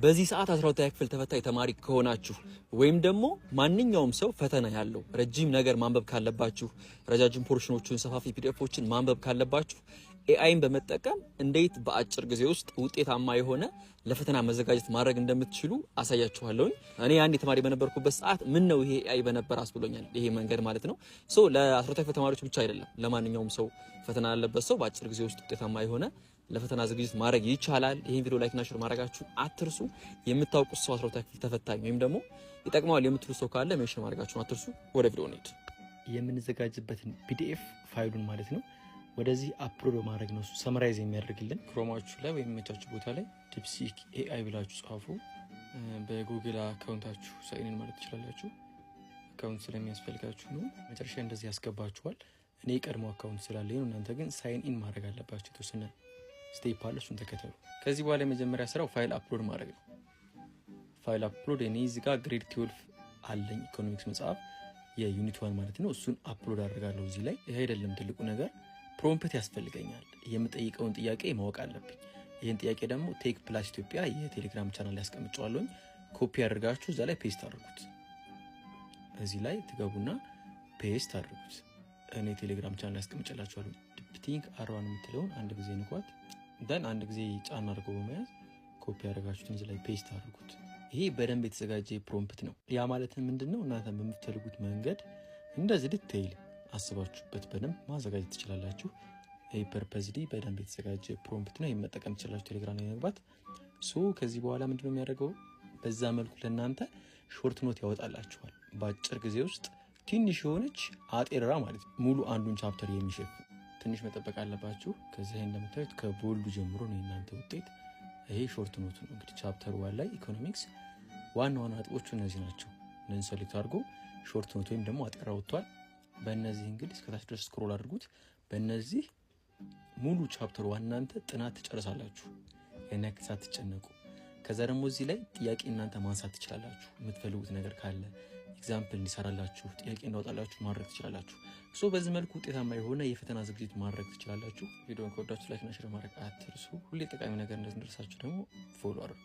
በዚህ ሰዓት 12ኛ ክፍል ተፈታኝ ተማሪ ከሆናችሁ ወይም ደግሞ ማንኛውም ሰው ፈተና ያለው፣ ረጅም ነገር ማንበብ ካለባችሁ፣ ረጃጅም portion ኦችን፣ ሰፋፊ PDF ኦችን ማንበብ ካለባችሁ፣ AI ን በመጠቀም እንዴት በአጭር ጊዜ ውስጥ ውጤታማ የሆነ ለፈተና መዘጋጀት ማድረግ እንደምትችሉ አሳያችኋለሁኝ። እኔ ያኔ ተማሪ በነበርኩበት ሰዓት ምን ነው ይሄ AI በነበር አስብሎኛል። ይሄ መንገድ ማለት ነው። So ለ12ኛ ክፍል ተማሪዎች ብቻ አይደለም፣ ለማንኛውም ሰው፣ ፈተና ላለበት ሰው በአጭር ጊዜ ውስጥ ውጤታማ የሆነ ለፈተና ዝግጅት ማድረግ ይቻላል። ይህን ቪዲዮ like እና share ማድረጋችሁን አትርሱ። የምታውቁት ሰው 12ኛ ክፍል ተፈታኝ ወይም ደግሞ ይጠቅመዋል የምትሉ ሰው ካለ mention ማድረጋችሁን አትርሱ። ወደ ቪዲዮ እንሂድ። የምንዘጋጅበትን PDF ፋይሉን ማለት ነው ወደዚህ upload በማድረግ ነው summarize የሚያደርግልን። Chrome ኣችሁ ላይ ወይም የሚመቻችሁ ቦታ ላይ DeepSeek AI ብላችሁ ጻፉ። በ Google account ኣችሁ sign in ማለት ትችላላችሁ። Account ስለሚያስፈልጋችሁ ነው። መጨረሻ እንደዚህ ያስገባችኋል። እኔ ቀድሞ account ስላለኝ ነው። እናንተ ግን sign in ማድረግ አለባችሁ። የተወሰነ step አለ፣ እሱን ተከተሉ። ከዚህ በኋላ የመጀመሪያ ስራው file upload ማድረግ ነው። File upload፣ እኔ እዚህ ጋር grade 12 አለኝ ኢኮኖሚክስ መጽሐፍ የ unit 1 ማለት ነው። እሱን upload አድርጋለሁ እዚህ ላይ። ይሄ አይደለም ትልቁ ነገር፣ prompt ያስፈልገኛል። የምጠይቀውን ጥያቄ ማወቅ አለብኝ። ይህን ጥያቄ ደግሞ Tech Plus ኢትዮጵያ የቴሌግራም ቻናል ላይ ያስቀምጨዋለሁኝ። ኮፒ አድርጋችሁ እዛ ላይ paste አድርጉት። እዚህ ላይ ትገቡና paste አድርጉት። እኔ ቴሌግራም ቻናል ያስቀምጨላችኋለሁ። DeepThink R1 የምትለውን አንድ ጊዜ ንኳት። Then አንድ ጊዜ ጫን አድርገው በመያዝ ኮፒ ያደረጋችሁትን እዚህ ላይ paste አድርጉት። ይሄ በደንብ የተዘጋጀ prompt ነው። ያ ማለት ምንድን ነው? እናንተ በምትፈልጉት መንገድ እንደዚህ detail አስባችሁበት በደንብ ማዘጋጀት ትችላላችሁ። ይህ purposely በደንብ የተዘጋጀ prompt ነው። ይህ መጠቀም ትችላላችሁ ቴሌግራም ላይ መግባት። So ከዚህ በኋላ ምንድነው የሚያደርገው? በዛ መልኩ ለእናንተ short note ያወጣላችኋል። በአጭር ጊዜ ውስጥ ትንሽ የሆነች አጤራ ማለት ነው፣ ሙሉ አንዱን chapter የሚሸፍን። ትንሽ መጠበቅ አለባችሁ። ከዚህ እንደምታዩት ከ bold ኡ ጀምሮ ነው የእናንተ ውጤት። ይሄ short note ኡ ነው። እንግዲህ chapter 1 ላይ ኢኮኖሚክስ ዋና ዋና ነጥቦቹ እነዚህ ናቸው። እነዚህን select አድርጎ short note ወይም ደግሞ አጤራ ወጥቷል። በእነዚህ እንግዲህ እስከታች ድረስ scroll አድርጉት። በእነዚህ ሙሉ chapter 1 እናንተ ጥናት ትጨርሳላችሁ፣ ያን ያክል ሳትጨነቁ። ከዛ ደግሞ እዚህ ላይ ጥያቄ እናንተ ማንሳት ትችላላችሁ። የምትፈልጉት ነገር ካለ example እንዲሰራላችሁ፣ ጥያቄ እንዳወጣላችሁ ማድረግ ትችላላችሁ። So በዚህ መልኩ ውጤታማ የሆነ የፈተና ዝግጅት ማድረግ ትችላላችሁ። ቪዲዮን ከወዳችሁ like እና share ማድረግ አትርሱ። ሁሌ ጠቃሚ ነገር እንደዚህ እንደርሳችሁ ደግሞ follow አድርጉ።